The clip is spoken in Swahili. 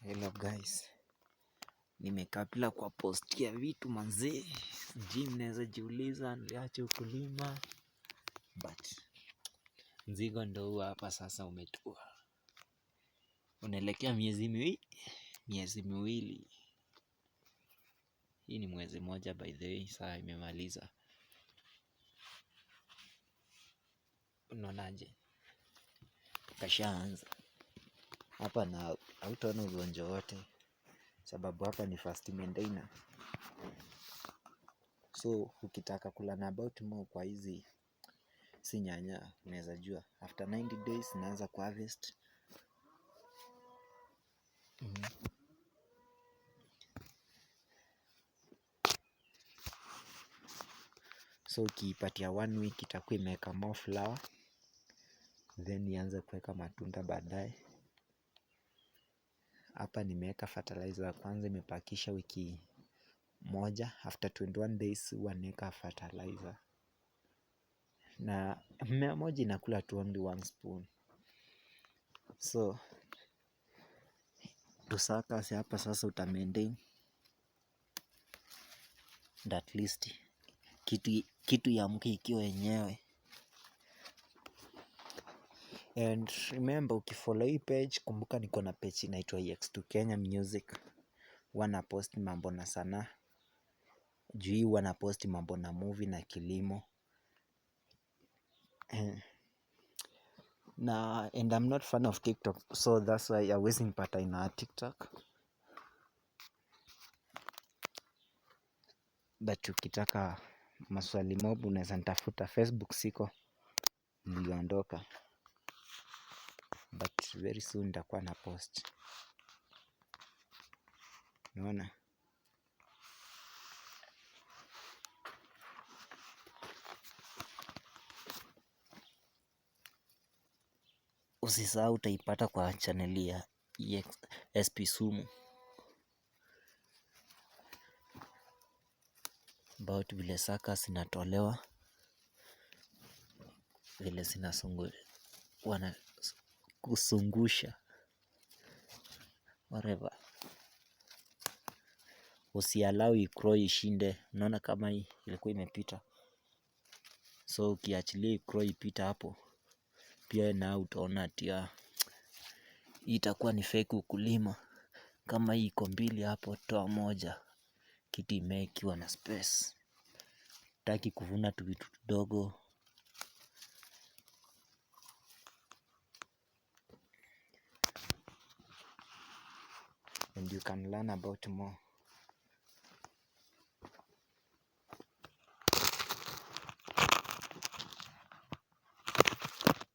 Hello guys, nimekaa bila kuwapostia vitu manzee. Sijui mnaweza jiuliza niliacha ukulima, but mzigo ndo huu hapa sasa umetua, unaelekea miezi 2. Hii ni mwezi moja by the way, saa imemaliza. Unaonaje? Kashaanza hapa na hautaona ugonjwa wote, sababu hapa ni first maintainer. So ukitaka kulearn about more kwa hizi si nyanya, unaweza jua after 90 days naanza kuharvest. So ukiipatia one week itakuwa imeweka more flower, then ianze kuweka matunda baadaye. Hapa nimeweka fertilizer ya kwanza, imepakisha wiki moja. After 21 days huwa naweka fertilizer, na mmea moja inakula tu only one spoon. So tusakase hapa sasa, uta maintain and at least kitu iamke ikiwa yenyewe. And remember, ukifollow hii page, kumbuka niko na page inaitwa EX2 Kenya Music. Huwa na post mambo na sanaa. Juu hii huwa na post mambo na movie na kilimo. Na and I'm not fan of TikTok, so that's why hauwezi nipata ina TikTok. But ukitaka maswali mob unaweza nitafuta Facebook, siko, niliondoka. But very soon nitakuwa na post. Unaona? Usisahau utaipata kwa channel ya SP Sumu. About vile suckers zinatolewa, vile wana kusungusha, whatever. Usiallow igrow ishinde. Unaona kama hii ilikuwa imepita, so ukiachilia igrow ipita hapo, pia na utaona ati itakuwa ni fake ukulima. Kama hii iko mbili hapo, toa moja, kitu imee ikiwa na space. Hutaki kuvuna tu vitu tudogo. And you can learn about more.